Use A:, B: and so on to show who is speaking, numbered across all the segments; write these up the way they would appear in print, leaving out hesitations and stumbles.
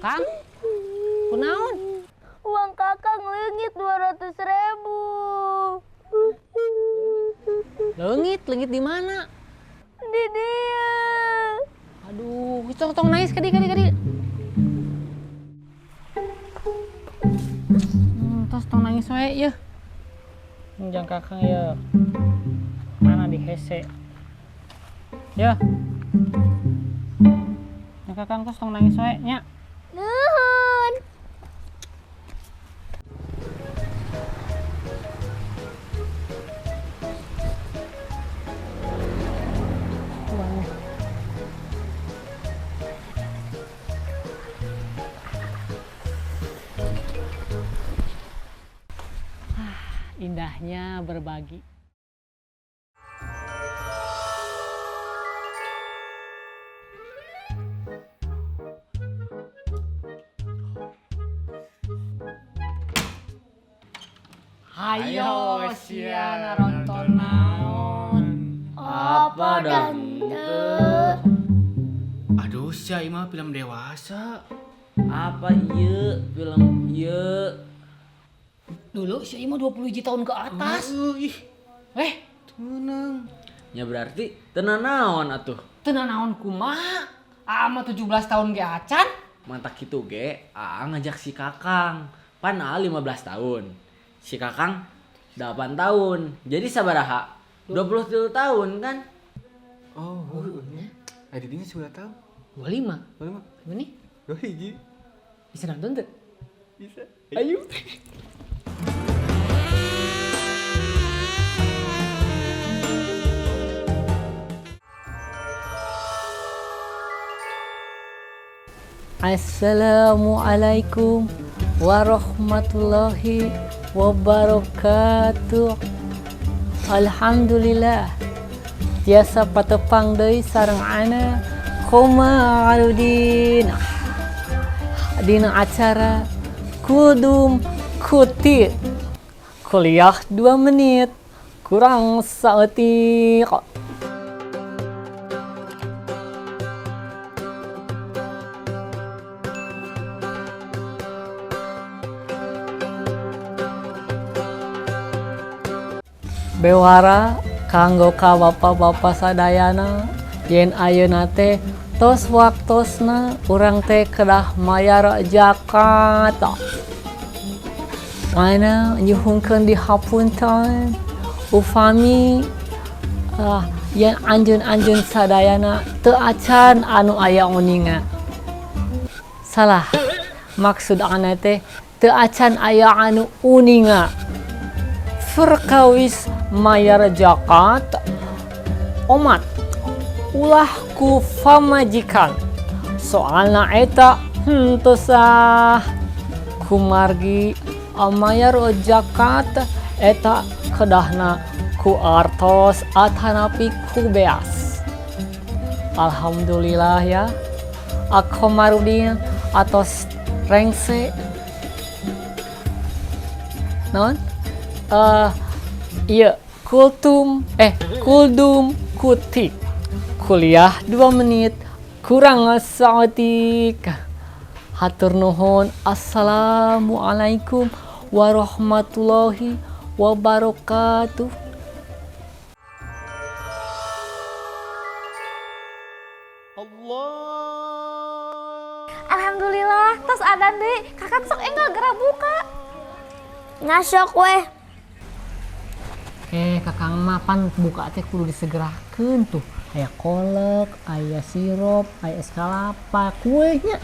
A: Kang, kunaon?
B: Uang kakang leungit 200.000.
A: Leungit, leungit di mana?
B: Di dia.
A: Aduh, tong nangis kadi kadi kadi. Tos tong nangis wae yeuh. Jang kakang yeuh. Mana di hese. Yeuh. Jang kakang tos tong nangis wae nya.
B: Nuhun.
A: Indahnya berbagi. Hayo sia nonton naon?
B: Apa dan teu?
C: Aduh sia ieu mah film dewasa.
D: Apa ieu film ieu?
A: Dulu si Ima 20 tahun ke atas.
C: Ih. Tenang.
D: Ya berarti tenan naon atuh?
A: Tenan naon kumaha? Ama 17 tahun ge acan.
D: Mantak kitu ge, aa ngajak si Kakang. Pan aa 15 tahun. Si Kakang 8 tahun. Jadi sabaraha? 23 tahun kan?
C: Oh, nya. Adi dinya 9 tahun.
A: 25. 25. Ini?
C: 21.
A: Bisa nonton tuh?
C: Bisa.
A: Ayo. Assalamualaikum warahmatullahi wabarakatuh. Alhamdulillah tiasa patepang deui sareng ana Komarudin dina acara Kudum Kutik kuliah 2 menit kurang saeutik. Bewara kanggo ka bapa-bapa sadayana yen ayeuna teh tos waktosna urang teh kedah mayar zakat. Mana nyuhunkeun dihapunten upami yen anjeun-anjeun sadayana teu acan anu aya uninga. Salah, maksud ana teh teu acan aya anu uninga. Perkawis mayar zakat omat ulah ku pamajikan soalna eta henteu sah kumargi mayar zakat eta kedahna ku artos atanapi ku beas. Alhamdulillah ya Komarudin atos rengse naon. Iya, kultum kuldum kutik kuliah 2 menit kurang saeutik. Hatur nuhun. Assalamualaikum warahmatullahi wabarakatuh.
B: Alhamdulillah tos adan deui. Kakang sok enggal geura buka. Ngasok weh.
A: Kakang mah pan buka teh kudu disegerakeun tuh. Aya kolek, aya sirup, aya es kelapa, kuenya.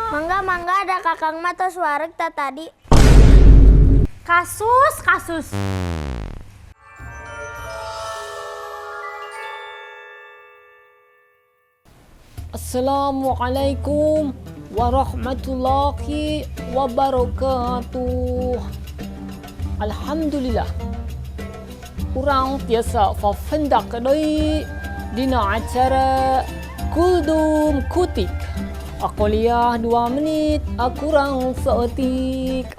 B: Mangga mangga ada kakang mah tos wareg ta tadi. Kasus kasus.
A: Assalamualaikum warahmatullahi wabarakatuh. Alhamdulillah. Urang tiasa fafendak deui dina acara Kuldum Kutik. Kuliah 2 menit kurang saeutik.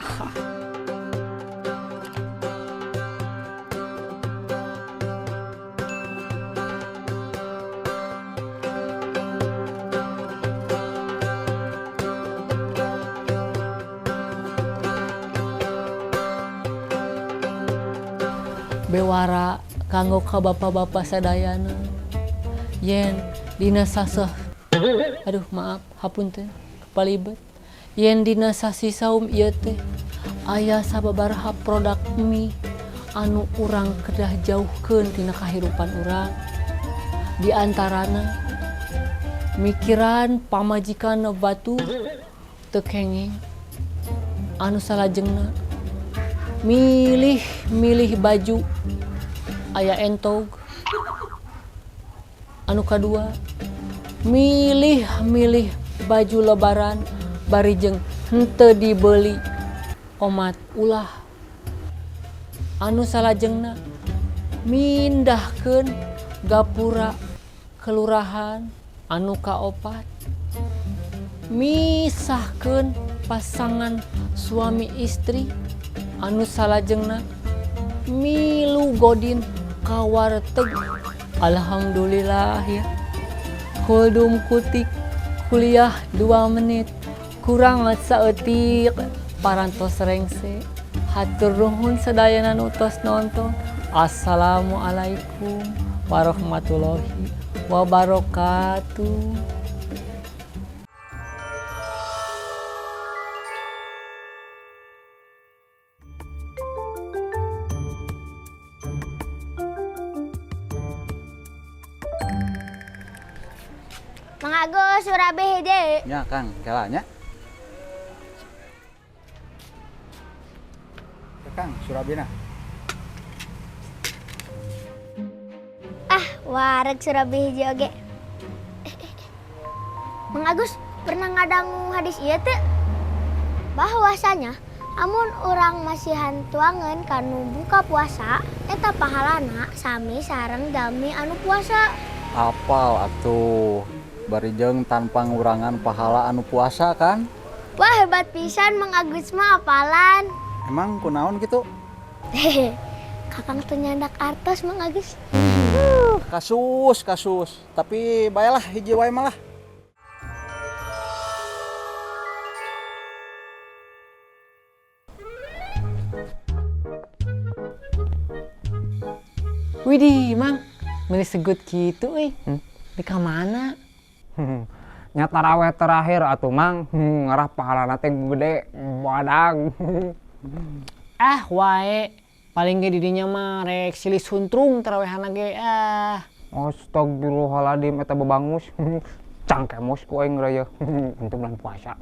A: Bewara kanggo ka bapak-bapak sadayana yen dina saseh, aduh maaf, hapunten kepalibet, yen dina sasi saum ieu teh aya sababaraha produk mie anu urang kedah jauhkeun tina kahirupan urang, di antarana mikiran pamajikan batur teu kenging, anu salajengna milih-milih baju aya entog, anu kadua milih-milih baju lebaran bari jeung henteu dibeli omat ulah, anu salajengna mindahkeun gapura kelurahan, anu kaopat misahkeun pasangan suami istri, anu salajengna milu godin ka warteg. Alhamdulillah ya, kuldum kutik kuliah 2 menit kurang saeutik parantos rengse. Hatur nuhun sadayana nu tos nonton. Assalamualaikum warahmatullahi wabarakatuh.
B: Mang Agus surabi hiji.
E: Nya Kang, kela nya. Kang, surabina.
B: Ah, wareg surabi hiji oge. Mang Agus pernah ngadangu hadis ieu teu? Bahwasanya amun urang masihan tuangan kanu buka puasa, eta pahalana sami sareng jalmi anu puasa.
E: Apal atuh, bari jeung tanpa ngurangan pahala anu puasa kan?
B: Wah, hebat pisan Mang Agus mah apalan.
E: Emang kunaon gitu?
B: Hehe, Kakang teu nyandak artos Mang Agus.
E: Kasus, kasus. Tapi baelah hiji wae malah.
A: Widih, Mang, meuni segut kitu euy. Di ka mana?
F: Nya taraweh terakhir atuh Mang, ngarah pahalana teh gede badag.
A: Ah, wae. Paling ge didinya mah rek silih suntrung tarawehana ge ah.
F: Astagfirullahaladzim eta bebangus. Cangkemos ku aing raya. Untuk bulan puasa.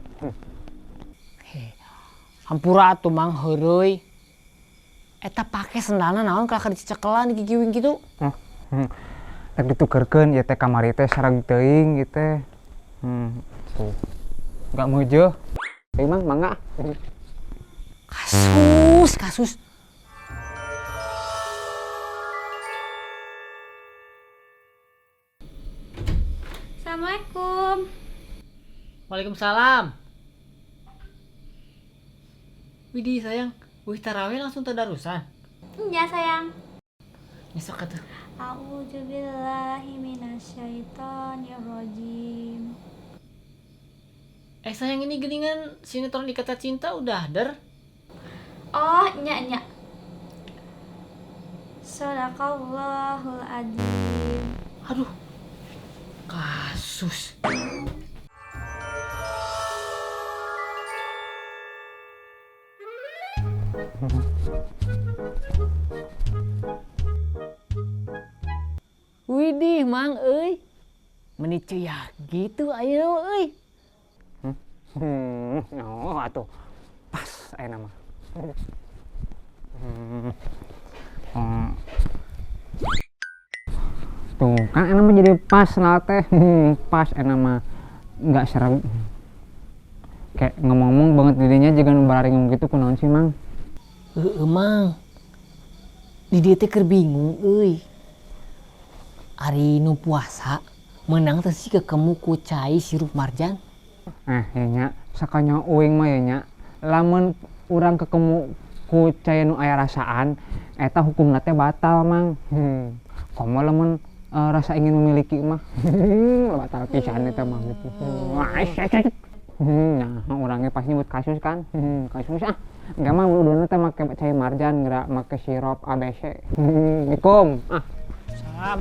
A: Heh. Hampura atuh Mang heureuy. Eta pake sendalna naon kalahka dicekelan digigiwing kitu?
F: Rek ditukerkeun ieu teh kamari teh sareng teuing ieu teh. Tuh. Enggak meujeuh. Euy Mang, mangga.
A: Kasus, kasus.
G: Assalamualaikum.
A: Waalaikumsalam. Widih sayang, wih tarawih langsung tadarusan.
G: Iya sayang.
A: Nyesok atuh.
G: A'udzubillahi minasyaitonirrajim.
A: Sayang ini geningan sinetron Ikatan Cinta udah der.
G: Oh, nya nya. Sadaqallahul adzim.
A: Aduh. Kasus. Widih, Mang euy. Meni ceyak gitu ayeuna euy.
F: Oh atuh. Pas ayeuna mah. Tuh, kan enak mah jadi pas lah teh. Pas enak mah nggak serem. Kayak ngomong-ngomong banget dirinya juga nu bararingung gitu kunaon sih, Mang?
A: Heeh, Mang. Di dieu teh keur bingung euy. Ari nu puasa meunang teh sih kekemu ku cai sirup marjan.
F: Ya nya, sakanya uing mah ya nya. Lamun urang kekemu ku cai nu aya rasaan, eta hukumna teh batal, Mang. Komo lamun rasa ingin memiliki mah. Batal pisan eta mah gitu. Nah, urangnya pasti nyebut kasus kan. Kasus ah. Enggak mah udah teh make cai marjan, geura make sirup ABC. Assalamualaikum. Ah.
A: Salam.